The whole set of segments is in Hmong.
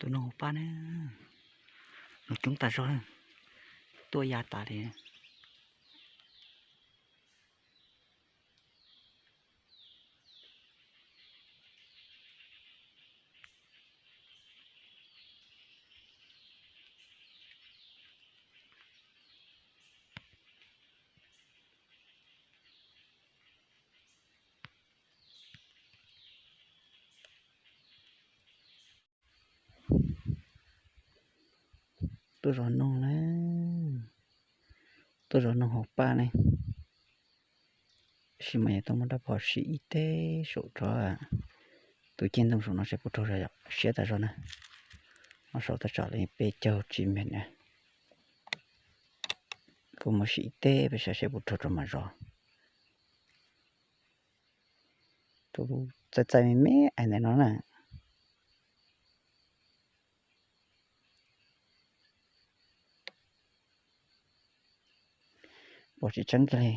Tus noog hauv paj na, nws coob tas zog na, tuaj ya tas li. Tuaj zov noog na, tuaj zov noog hauv paj ne. Tab sis mas yuav tau muab rab phom sim ib teg saum rau tus ceg ntoo saum no saib puas raug zog, siab tas zog na. Ob saum tab tsam li peb caug tsib mev na. Kuv muab sim ib teg peb saib saib puas raug rau mam zov. Tus txaij txaij me me ntawm no na. Pom tsis tseeb kiag li.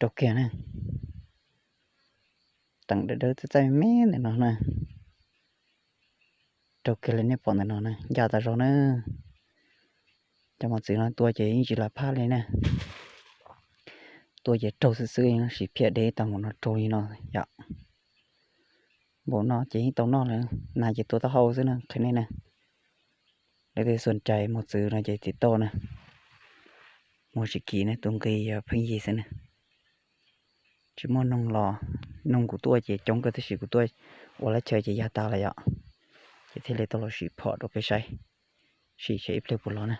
Raug kiag na. Teem dawb dawb txaij txaij me me ntawm no na. Raug kiag li nej pom ntawm no na, ncaj tas zog na. Cov mos txwv no tua ces yeej tsis lam phaj li na. Tua ces raug xwb xwb, sim phiaj deb tau npaum no raug li no yom. Npaum no ces yeej tau noj lawm, nas ces tua taub hau xwb na, qhia nej na. Leej twg xuas cai mos txwv no ces tiv toj na. Muag tsis kim na, tus nqi yog pheej yig xwb na. Tsis muaj noog los, noog kuv tuaj ces coob kawg tab sis kuv tuaj ua lab chaw ces ya tas lawm yom. Ces thiaj li tau los sim phom rau peb saib, sim saib ib pliag puas los na.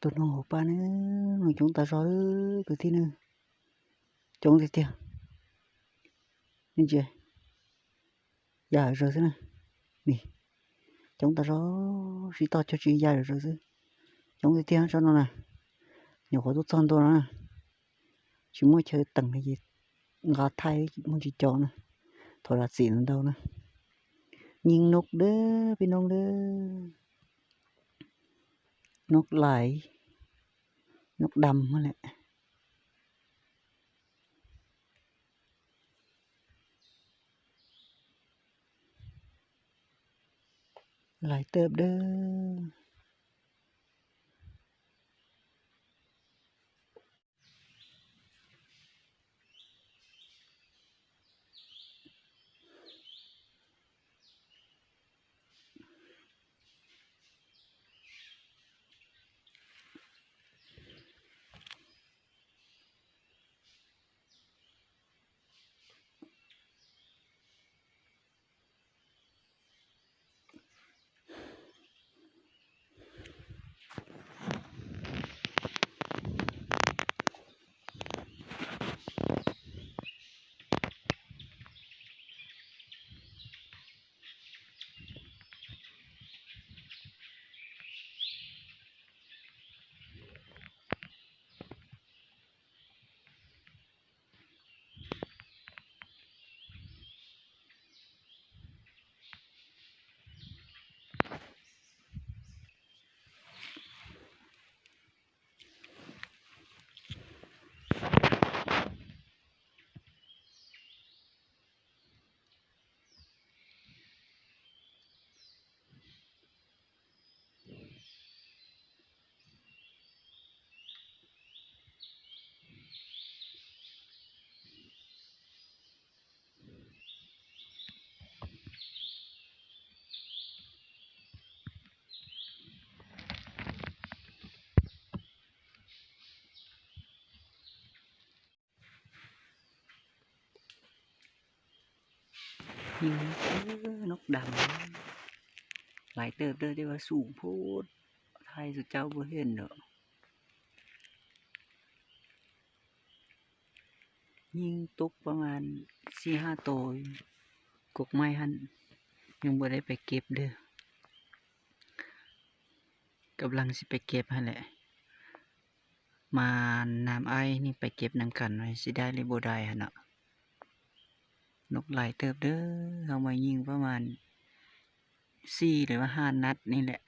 Tus noog hauv paj na, noog coob tas zog kwv tij na, coob tiag tiag. Ntsia, ya zawg xwb na, coob tas zog, sib toj cog tsis ya zawg xwb, coob tiag tiag tsob no na. Nyuam qhuav tuaj txog ntua no na, tsis muaj chaw teem li ces nqa thaij muaj tsis co na, thaum zam txim ntau na. Nyeej nub dawb peb nub dawb, nub lais, nub dam lawm. Lais tawb dawb. Nub dam, lais tawb dawb tej vaj xum phub, thaij txhua cov ua hiaj ntawm. Yeej tub pab mas xij hab tus kuv maij hab, yeej npua deb pais keb dawb. Kab laag xij pais keb hab lawm, mas nam aib nej pais keb nees kas xij dai li npua dai hab no. Nub lais tawb dawb hab mas yeej pab mas xij lawm mas hab nab ni lawm.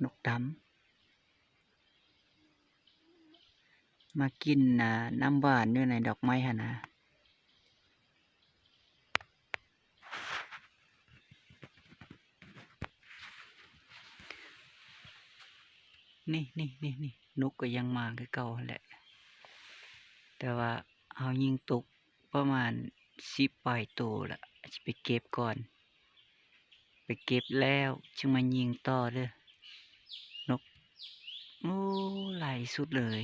Nub dam. มากินน้ำหวานอยู่ในดอกไม้หั่นนะ นี่ นี่ นี่ นี่ นกก็ยังมาคือเก่าหั่นแหละ แต่ว่าเฮายิงตกประมาณสิบปลายโตละ สิไปเก็บก่อน ไปเก็บแล้วจึงมายิงต่อเด้อ นก โอ้ หลายสุดเลย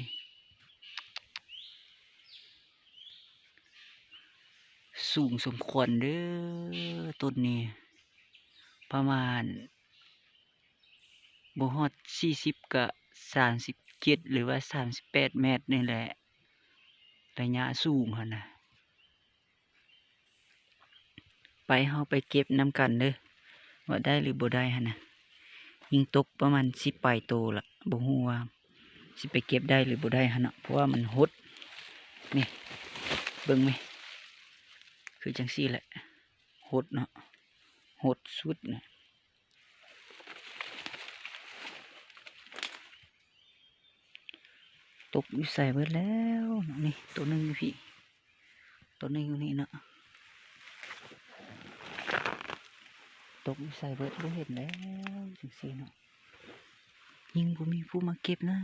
สูงสมควรเด้อ ต้นนี้ ประมาณ บ่ฮอดสี่สิบ ก็สามสิบเจ็ด หรือว่าสามสิบแปดเมตรนี่แหละ ระยะสูงหั่นนะ ไป เฮาไปเก็บนำกันเด้อ ว่าได้หรือบ่ได้หั่นนะ ยิงตกประมาณสิบปลายโตละ บ่ฮู้ว่าสิไปเก็บได้หรือบ่ได้หั่นเนาะ เพราะว่ามันหด นี่ เบิ่งแม คือจั่งซี้แหละ หดเนาะ หดสุดนะ ตกอยู่ไสเบิดแล้วเนาะ นี่ ตัวหนึ่งอยู่พี้ ตัวหนึ่งอยู่นี่เนาะ ตกอยู่ไสเบิด บ่เห็นแล้ว จั่งซี้เนาะ ยิ่งบ่มีผู้มาเก็บนะ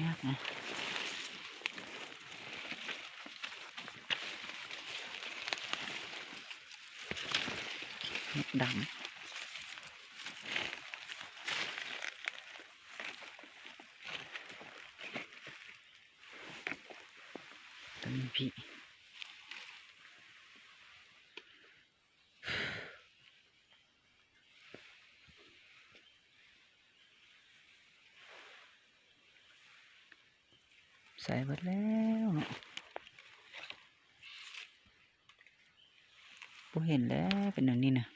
ยากนะ นกดำ ตัวนี้พี้ ไสเบิดแล้วเนาะ บ่เห็นแล้ว เป็นแนวนี้นะ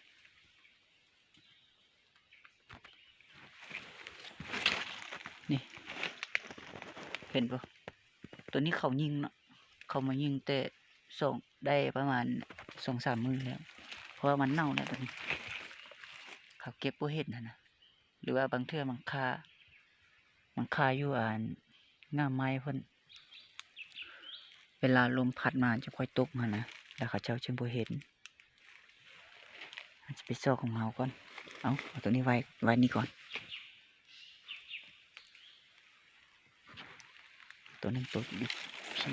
นี่ เห็นบ่ ตัวนี้เขายิงเนาะ เขามายิงแต่สอง ได้ประมาณสองสามมื้อแล้ว เพราะว่ามันเน่าแล้วตัวนี้ เขาเก็บบ่เห็นหั่นนะ หรือว่าบางเทื่อมันคา มันคาอยู่อันง่ามไม้พ่น เวลาลมพัดมาจะค่อยตกหั่นนะ แล้วเขาเจ้าจึงบ่เห็น เราจะไปซอกของเขาก่อน เอา เอาตัวนี้ไว้ ไว้นี่ก่อน ตัวหนึ่งตกอยู่พี้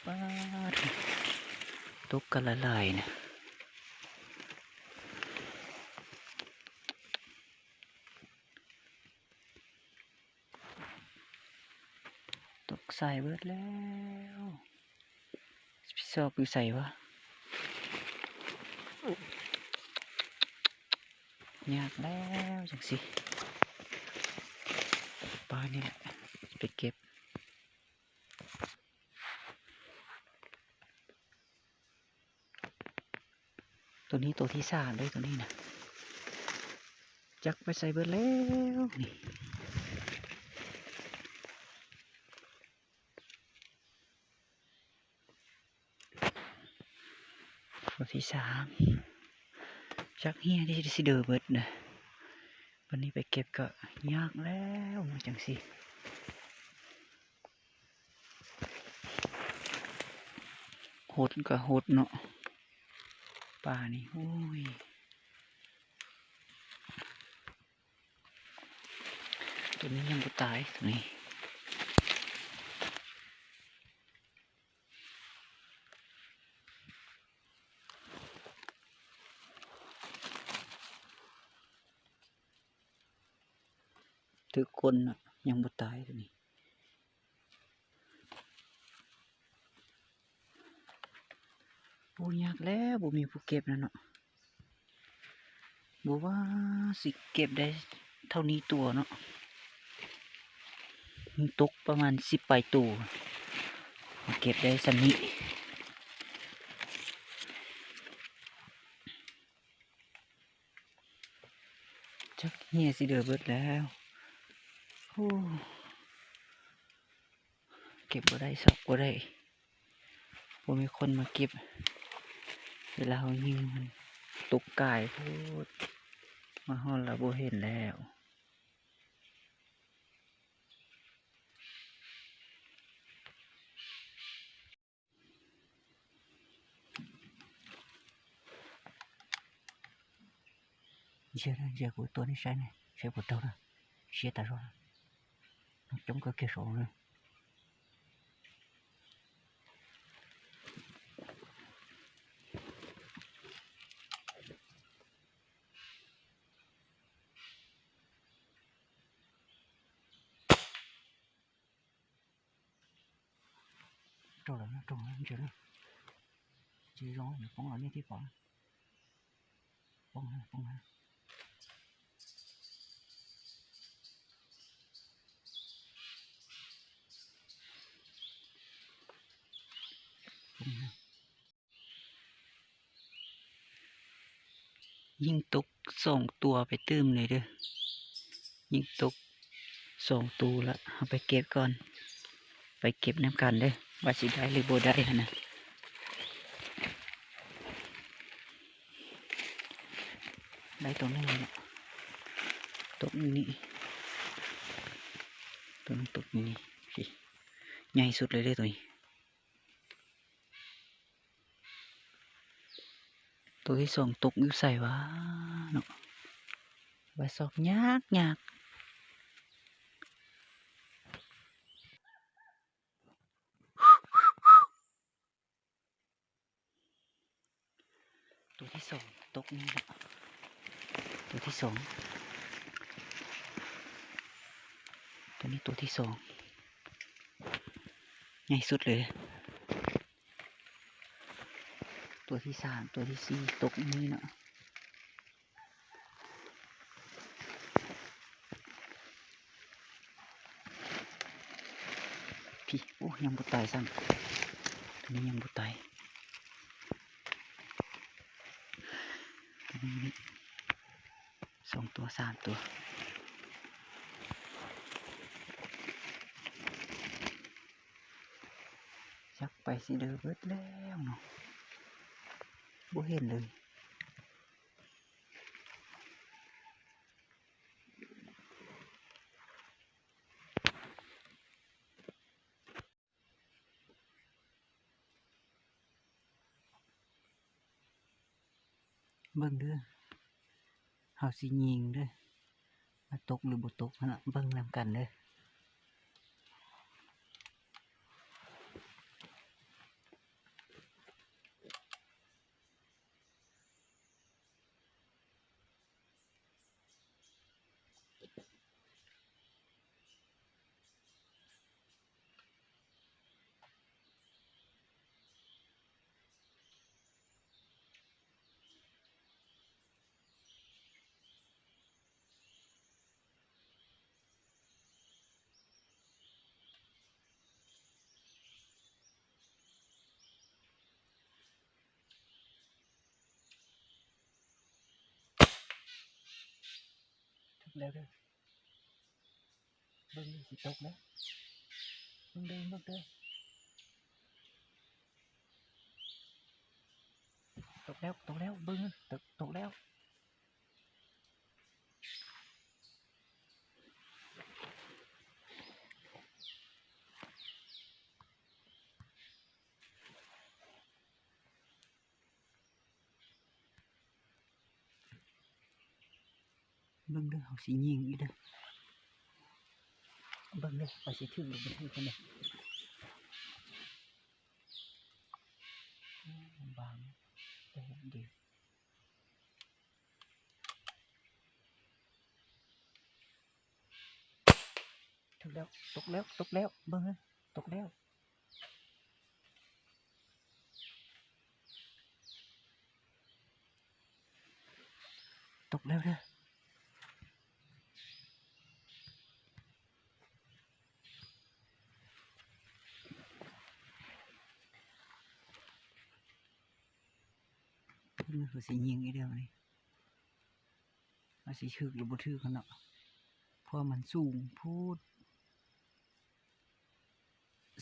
ป๊าด ตกกันหลายๆนะ ตกใส่เบิดแล้ว สิไปซอกอยู่ไสวะ ยากแล้วจั่งซี้ ปลานี่แหละ ไปเก็บ ตัวนี้ตัวที่สามเด้อ ตัวนี้นะ จักไปไสเบิดแล้วนี่ ตัวที่สาม จักเหี่ยที่สิเดินเบิดนะ วันนี้ไปเก็บก็ยากแล้ว มาจั่งซี้ หดก็หดเนาะ ปลานี่ โอ้ย ตัวนี้ยังบ่ตาย ตัวนี้ ถือคนน่ะ ยังบ่ตายตัวนี้ โอ้ ยากแล้ว บ่มีผู้เก็บแล้วเนาะ บ่ว่าสิเก็บได้เท่านี้ตัวเนาะ มันตกประมาณสิบปลายตัว เก็บได้ส่ำนี้ จักเหี่ยสิเดือเบิดแล้ว โอ้ เก็บบ่ได้ ซอกบ่ได้ บ่มีคนมาเก็บ เวลาเฮายิงมันตกกายโพด มาฮอดแล้วบ่เห็นแล้ว Ntsia, ntsia kuv tua nej saib ne, saib puas raug na. Siab tas zog, coob kawg kiag saud na. Raug lawm, raug lawm, ntsia na. Tsis zoo, nws poob los nej thiaj pom. Poob, poob. Yeej tau xoom tua pem twm li lawm. Yeej tau xoom tus lawm, peb kev ko, peb kev nam kas lawm, ua tsis dai li puas dai na. Dai tau neeg, tau ni, tau ni, nyaij xwb lawm tus. Tus thib xoom tus ub xais vas no, vas xov nyaj nyaj. Tus thib xoom tus ni, tus thib xoom, tus ni tus thib xoom, nyaij xwb lawm. Tus thib xaam, tus thib xib tus ni no. Phim, ub, nyob npua tais xwb. Tus ni nyob npua tais. Xoom tua xaam tua. Xyov pais xib dawb vwm leej no, npua heev lawm. Npawg Dawb, hauv Xi Nyies Dawb, tau lwm tus tau, npawg Nam Kas Dawb. Tau lawm, npawg, tsis tau lawm, npawg, npawg, tau lawm, tau lawm, npawg, tau lawm. Npawg Dawb, hauv Xi Nyies Dawb, npawg, hauv Xi Thwj Lus, hauv Xi Thwj Lus. Tau lawm, tau lawm, npawg, tau lawm. Tau lawm. Hauv Xi Nyies Dawb, hauv Xi Thwj Lus, hauv Thwj Lus no, phua mas xum phub.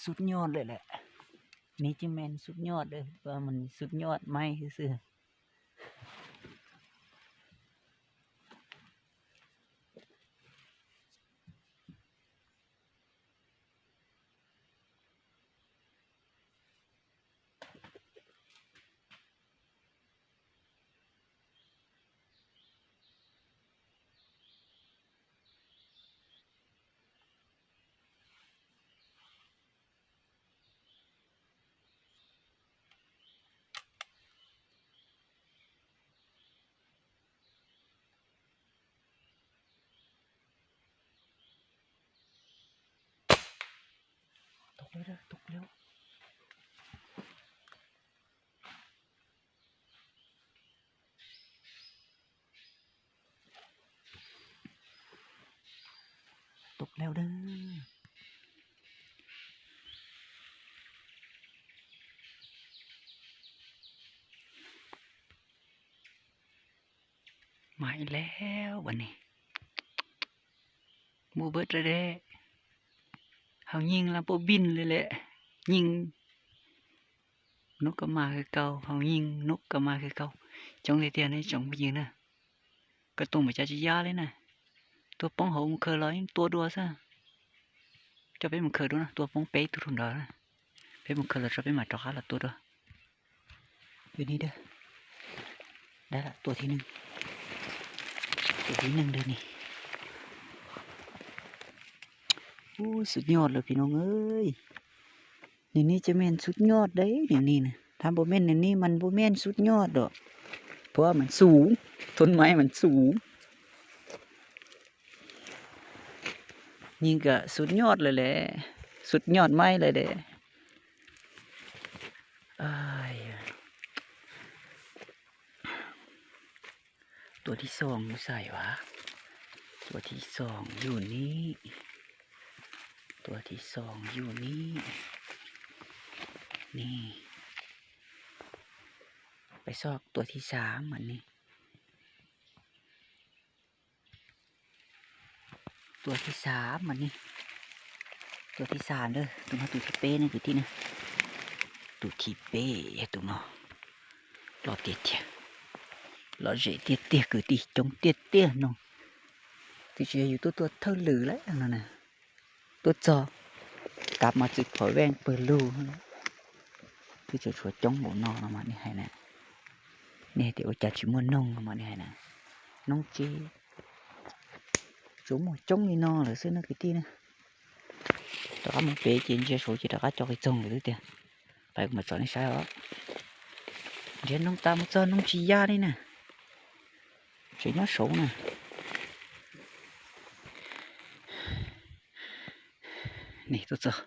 Sut nyoj lawm lawm. Nws tsis men sut nyoj lawm, sut nyoj maib xwb xwb. Tus pleb dab. Maiv leb ua ne. Muaj vab ra de. Hau nyeej la puab npij le le. Nyeej nub ka mas kawg kaus, hau nyeej nub ka mas kawg kaus. Coob tiag tiag ne tsoom phooj ywg na. Koj tuaj mus cas tsis yaj li na. Tuaj poob hauv mus khaws los yeej tua dua xwb. Coj peb mus khaws dua na, tuaj poob peb tug rau nrad na. Peb mus khaws los tso peb mam rov qab los tua dua. Yog ni dab, dab lam tua thib neeg, tua thib neeg dab ni. Ub, xub nyoj lawm phim no nws, nws ni cov me xub nyoj dab nws ni na, thab npua me nws ni mas npua me xub nyoj dam, puab mas xum, thoob maiv mas xum. Nyeej kam xub nyoj lawm le, xub nyoj maiv lawm le. Tua thib xoom xav yuav, tua thib xoom yug ni, tua thib xoom yug ni, ni, peb xoj tua thib xav mas ni. Tua thib xav mas ni, tua thib xav ntawd, tus no tus thib peb ne kwv tij na, tus thib peb yog tus no, loj tiag tiag, lom zem tiag tiag kwv tij coob tiag tiag no, twb tsis yog yus tuaj tua thawj lwm lawm no na. Tuaj txog kav mos txwv phom veej pawg lug, twb tseem tshuav coob npaum no no mas nej hais na, nej hais tias ua cas tsis muaj noog no mas nej hais na, noob tsev tsuas muaj coob li no lawm xwb na kwv tij na. Rov qab mus pem ces ntsia saud ces rov qab cov qis txoog lawm xwb tiag. Pais kuv mam tsom nej saib os. Nrhiav noog tas mus txog noog tsis ya li na. Tseem nyob saud na. Nim tuaj txog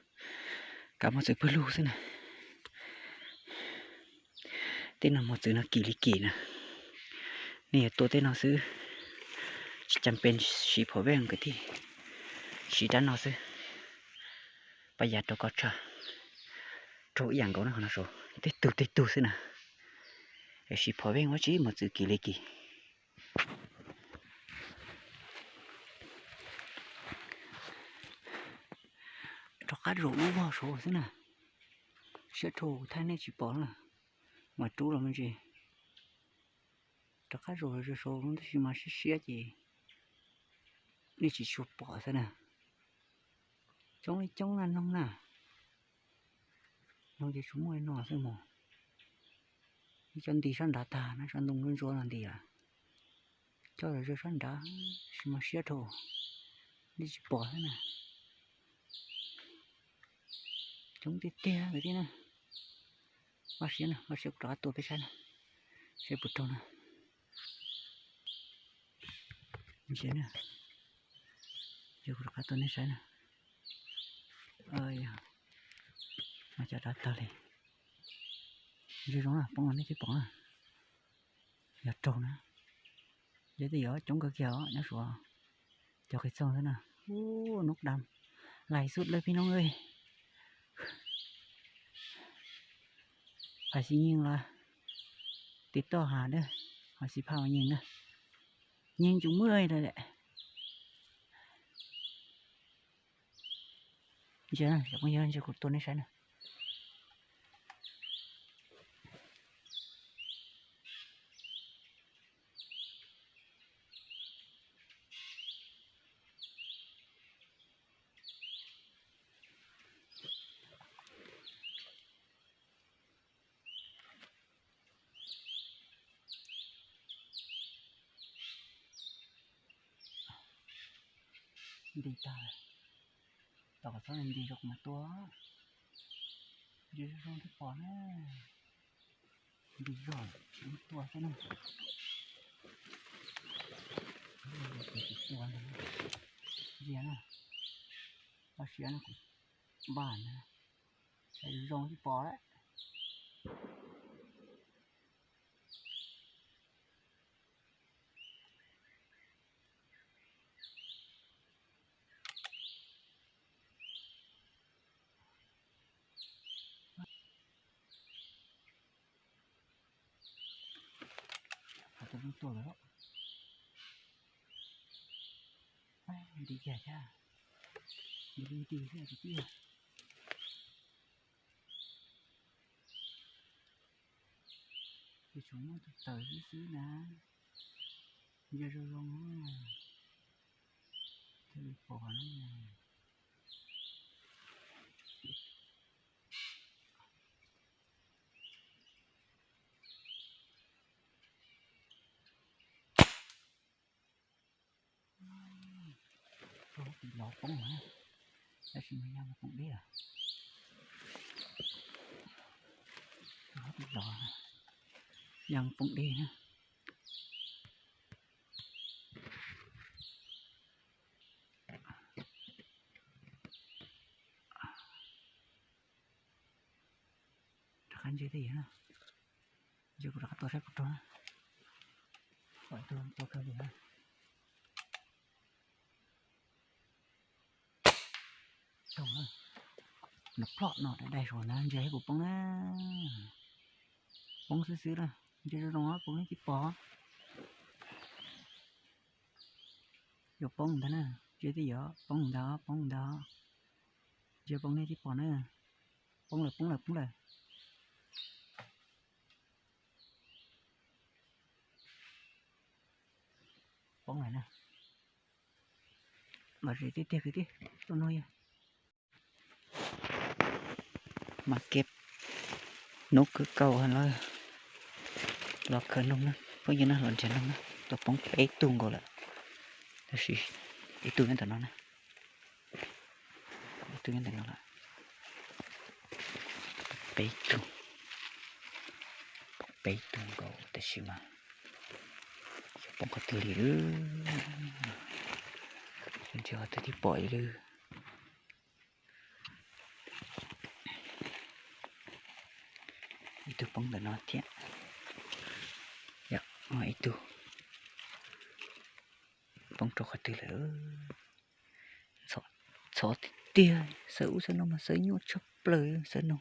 kav mos txwv pawg lug xwb na. Tej no mos txwv no kim li kim na. Nej yuav tua tej no xwb, tsis cam pes siv phom veej kwv tij, siv dab no xwb. Pab yav rau koj tshaj, raug ib yam nkaus na, qhov no saud tej tug tej tug xwb na. Siv phom veej ua tsi mos txwv kim li kim. Rov qab zaum lub vog saud xwb na. Siab dhau thaij nej tsis pom na, mas rub los me ntsis. Rov qab zaum saud tab sis mas siab siab ces nej tsis tshua pom xwb na. Coob li coob na noog na. Noog ces tsuas muaj li no xwb mog. Ib co nti sab nrad tag na, sab ntoo ntsuab ntsuab no nti lawm. Coj los zog sab nrad, tab sis mas siab dhau, nej tsis pom xwb na. Coob tiag tiag kwv tij na. Vaj siab na, vaj siab kuv rov qab tua peb saib na, saib puas raug na. Ntsia na, yog kuv rov qab tua nej saib na. Yog, mas cov rov tag li. Ntsia zoo na, poob los nej thiaj pom na. Yog raug na, yog tej yog coob kawg kiag os, nyob suav cov qis txoog xwb na. Ub, nub dam lais xub lawm phim noog. Phaj xi nyeej los tiv toj has dab, ho xi phaj ua nyeeg na. Nyeeg tsuas muaj lawm lawm. Ntsia, cov phooj ywg, ntsia kuv tua nej saib na. Nti tag, tos kom txhob nti rau kuv mam tua. Nti zoo zoo thiaj pom na. Nti zog tsis muab tua xwb na. Tua ntag, ntsia na, txoj sia no kuv npaj ntag. Zoo tsis pom lawm. Tuaj lawm. Nti cas thiab, nti nti thiab tiag. Ces tsuas muab tus taws xwb xwb na. Ntsia zoo zoo thiaj li pom na. Rau tim los poob na, tab sis mas yog mus poob deb lawm. Rau tim los yog mus poob deb na. Rov qab ntsia tej yam na, ntsia kuv rov qab tua saib puas raug na. Pom ib tug tua kawg li na. Raug na. Nws ploj no dai dai saum na, ntsia saib puas poob na. Poob xwb xwb na, ntsia zoo zoo puas poob tsis pom. Yuav poob ntag na, ntsia twb yuav poob ntag, poob ntag. Ntsia poob nej tsis pom na. Poob lawm, poob lawm, poob lawm. Poob lawm na. Los zem tiag tiag kwv tij, tuaj nug yog. Mas kev hnub kawg kaum lawm, los khaws noog na, phooj ywg na, los nrhiav noog na. Tuaj poob peb tug nkaus lawm, tab sis ib tug nyob ntawm no na, ib tug nyob ntawm no lawm. Peb tug, peb tug nkaus tab sis mas xyov poob qhov twg li lawm, tsis nrhiav qhov twg tsis pom li lawm. Ib tug poob ntawm no thiab, ib tug poob rau qhov twg lawm. Ntxhov tiag tiag, xaws ub xaws no mas xaws nyuaj tshaj plaws xaws no.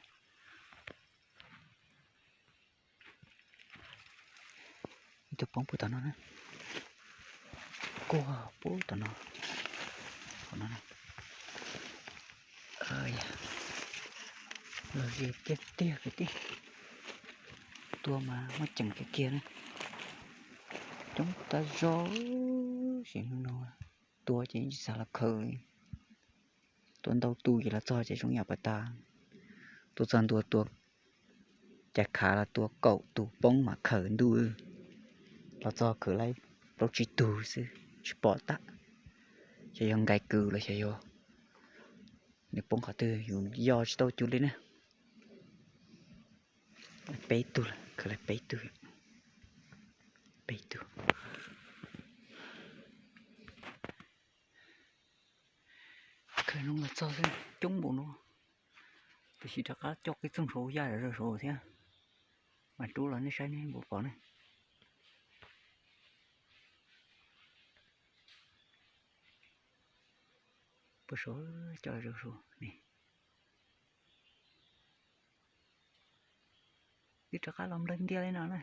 Ib tug poob puag tom no na, kuag puag tom no, tom no na. Los zem tiag tiag kwv tij, tua mas muaj ceem kiag kiag na. Coob tas zog, sim no tua ces tsis xav los khaws li. Tua ntau tus ces los txog ces zoo yam pas tas, tua txog ntua tua cas khav los tua kaum tus poob mas khaws ntuj, los txog khaws laib plaub tsib tug xwb tsis pom tag. Xyov yog nkais kwv los xyov yog nws poob qhov twg yus yos tsis tau cus li na. Peb tug lawm, khaws laib peb tug, peb tug. Khaws no los txog xwb coob npaum no, tiam sis rov qab coj qhov txooj saud ya zom zaws saud thiab. Mas rub los nej saib nej puas pom ne. Puag saud coj zom zaws saud ne. Twb rov qab los nplawg ntiag li no na.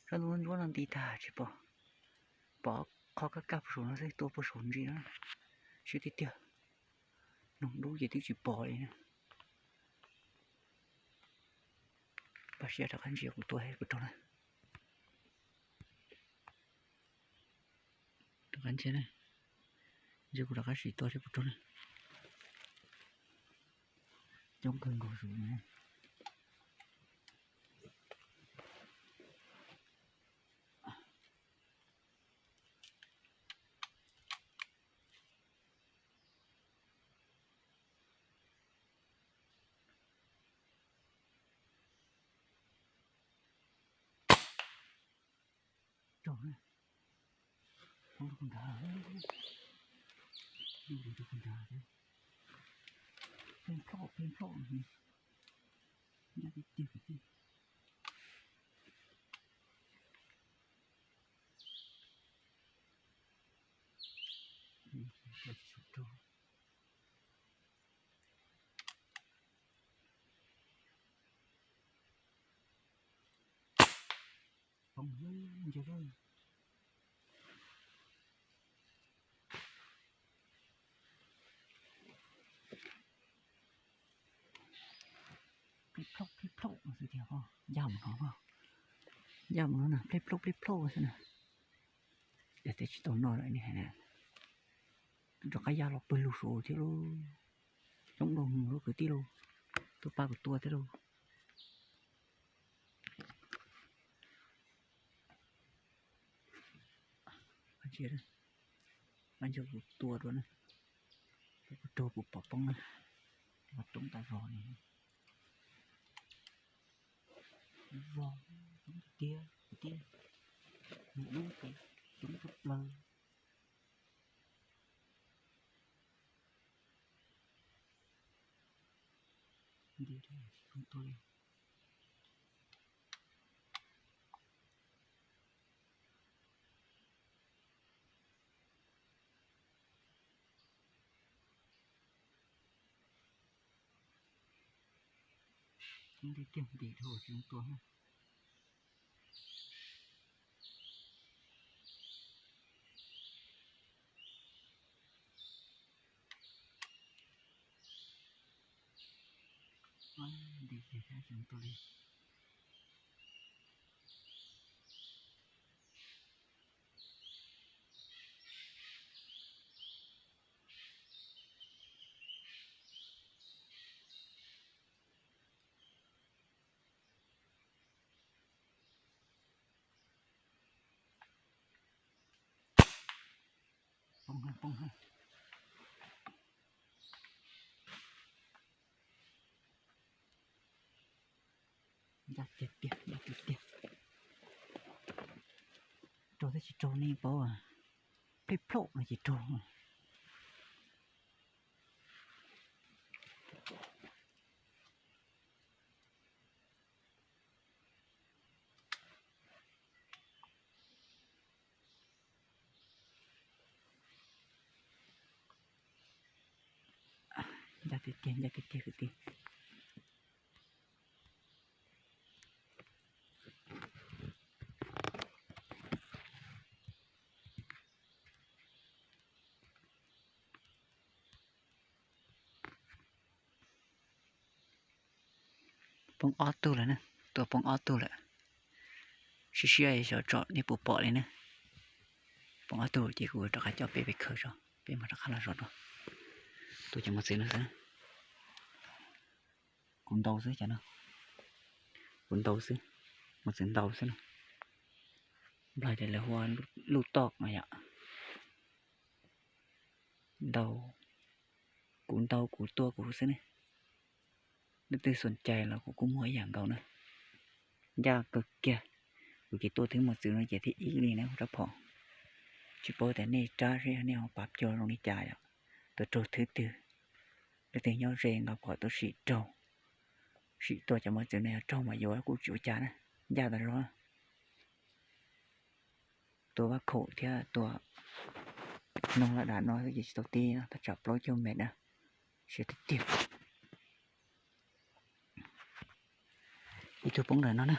Sab ntsuab no nti tag tsis pom, pom qhov kaj kaj puag saum no xwb, tua puag saum ntsis no. Siab tiag tiag, noog dub ces twb tsis pom li na. Pab siab rov qab ntsia kuv tua puas raug na. Rov qab ntsia na, ntsia kuv rov qab sim tua saib puas raug na. Coob kawg nkaus zus na. Raug na, poob rau kuv nrad, rau kuv nrad, pheej ploj pheej ploj li. Ncaj tiag tiag kwv tij. Poob ntsia lawm. Plij plhauj plij plhauj xwb tiag os, ncaj mus no, ncaj mus no na, plij plhauj plij plhauj xwb na. Yog tias tsis tau noj lawm ne, rov qab ya los pawg lug saud thiab lauj. Coob dua mus lauj kwv tij lauj, tuaj pab kuv tua thiab lauj. Ntsia, ntsia kuv tua dua na, kuv raug kuv pom poob na, roob tas zog li. Vog, coob tiag tiag, nws lub coob tshaj plaws. Nti tsis poob tuaj li. Nti tiag nti dhau tsis poob tuaj na. Nti tiag tsis poob tuaj li. Poob, poob. Ncaj tiag tiag, ncaj tiag tiag. Raug thiab tsis raug nej paub, plij plhauj no ces raug. Ncaj tiag tiag, ncaj tiag tiag kwv tij. Poob ob tug lawm na, tua poob ob tug lawm. Siab siab xyov tsom nej puas pom li na. Poob ob tug ces kuv rov qab coj peb pem khawb tso, peb mam rov qab los zov dua. Tua cov mos txwv no xwb. Kuv ntau xwb cov no. Kuv ntau xwb, mos txwv ntau xwb no. Nplog ces lawv hu ua luj toj no yom. Ntau, kuv ntau kuv tua kuv xwb ne. Leej twg xom cai los kuv kuj muag ib yam nkaus na. Ncaj kawg kiag, kuv ces tua thwv mos txwv no ces thib ib li na rab phom. Tsis paub tias nej rab seb nej ho pav cuag zoo li cas yom. Tua raug thwv twg, leej twg nyob ze nqa phom tuaj sim raug, sim tua cov mos txwv no yog raug mas yuav kuj tsis ua cas na. Ncaj tas zog. Tua vaj khaum thiab tua noog laj dam no xwb ces tsis tau tib no, thaj tsam plaub caug mev na. Siab tiag tiag. Ib tug poob ntawm no na.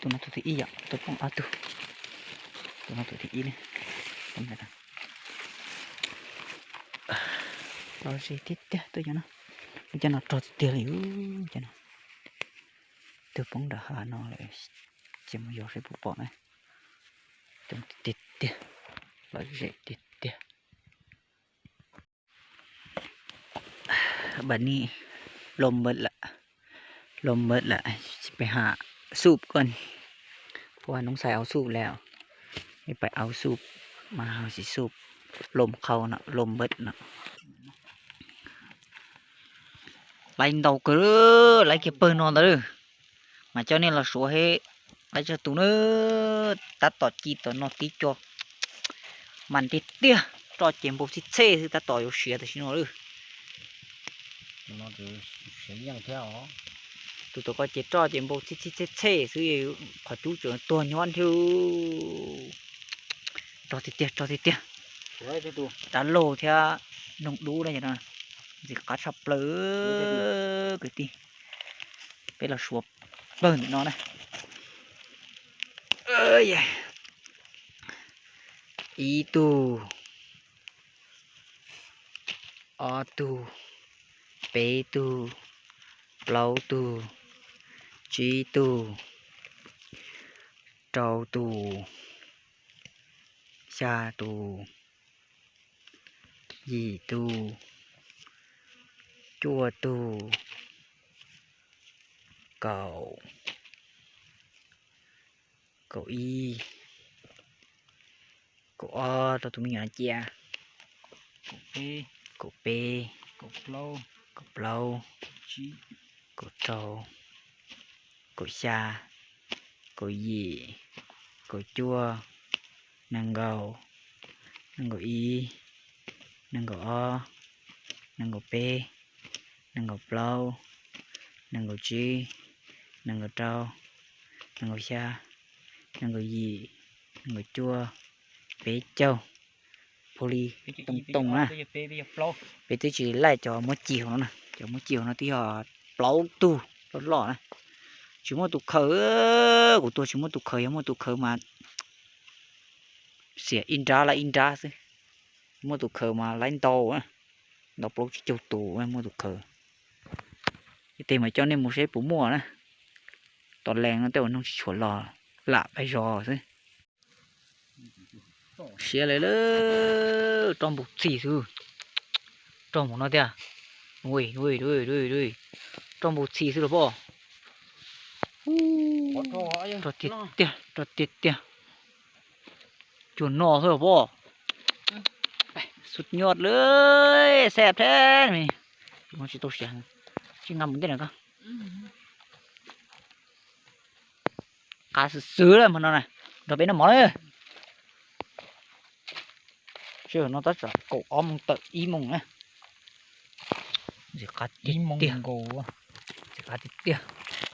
Tus no tus thib ib yom, tus poob ob tug. Tus no tus thib ib ne. Poob ntawm no. Los ze tiag tiag tus cov no. Lub cov no rog tiag tiag li, cov no. Tus poob nram hav no lawm, ces mus yos seb puas pom na. Coob tiag tiag, los ze tiag tiag. Npam ni lom npawm lawm, lom npawm lawm, tsis pais haj xup koj. Pua noob xais au xup lawm, pais au xup mas ho tsis xup, lom qhau no, lom npawm no. Laib ntau kawg, laib kiag pawg no ntawd. Mas coj nej los suav he, laib txog tus na, tab tom ci tom no tib co. Mas tiag tiag, roj ces npau txhij txhej xwb tab tom yuav siav tam sim no lawm. Tus tom ko ces roj ces npau txhij txhij txhej txhej xwb, qhov cub tseem tuag nyob nrhiu. Rog tiag tiag, rog tiag tiag. Dab laug thiab noog dub na, ntxim qab tshaj plaws kwv tij. Peb los suav pawg ntawm no na. Ib tug, ob tug, peb tug, plaub tug, tsib tug, rau tus, xya tus, yim tus, cuaj tus, kaum, kaum ib, kaum ob rau tus me nyuam cia, kaum peb, kaum plaub, kaum rau, kaum xya, kaum yim, kaum cuaj, nees nkaum, nees nkaum ib, nees nkaum ob, nees nkaum peb, nees nkaum plaub, nees nkaum tsib, nees nkaum rau, nees nkaum xya, nees nkaum yim, nees nkaum cuaj, peb caug. Pua li tooj tooj na. Peb twb tsis laij cov muab ci hauv no na, cov muab ci hauv no twb yog plaub tug loj loj na. Tsis muaj tus khaws, kuv tuag tsis muaj tus khaws, yog muaj tus khaws mas xiam ib nrab laij ib nrab xwb. Muaj tus khaws mas laij ntau, ntau plaub tsib caug tus muaj tus khaws. Ib teg mas coj nej mus seb puas muaj na. Tos lees no tej uas noog tsis tshua los lam pais zos xwb. Siav lawm, roj npau txhij xwb. Roj mus no tiag. Roj npau txhij xwb los poj. Roj tiag tiag, roj tiag tiag. Cuag no xwb los poj. Sut nyuaj lawm, xab thab. Tsis tau siav, tsis nqa mus ntej na koj. Qab xwb xwb lawm hmo no na, nrog peb noj mov na. Sij hawm no tab tsam kaum ob moos tawm ib moos na. Ntxim qab tiag tiag, ntxim qab tiag tiag.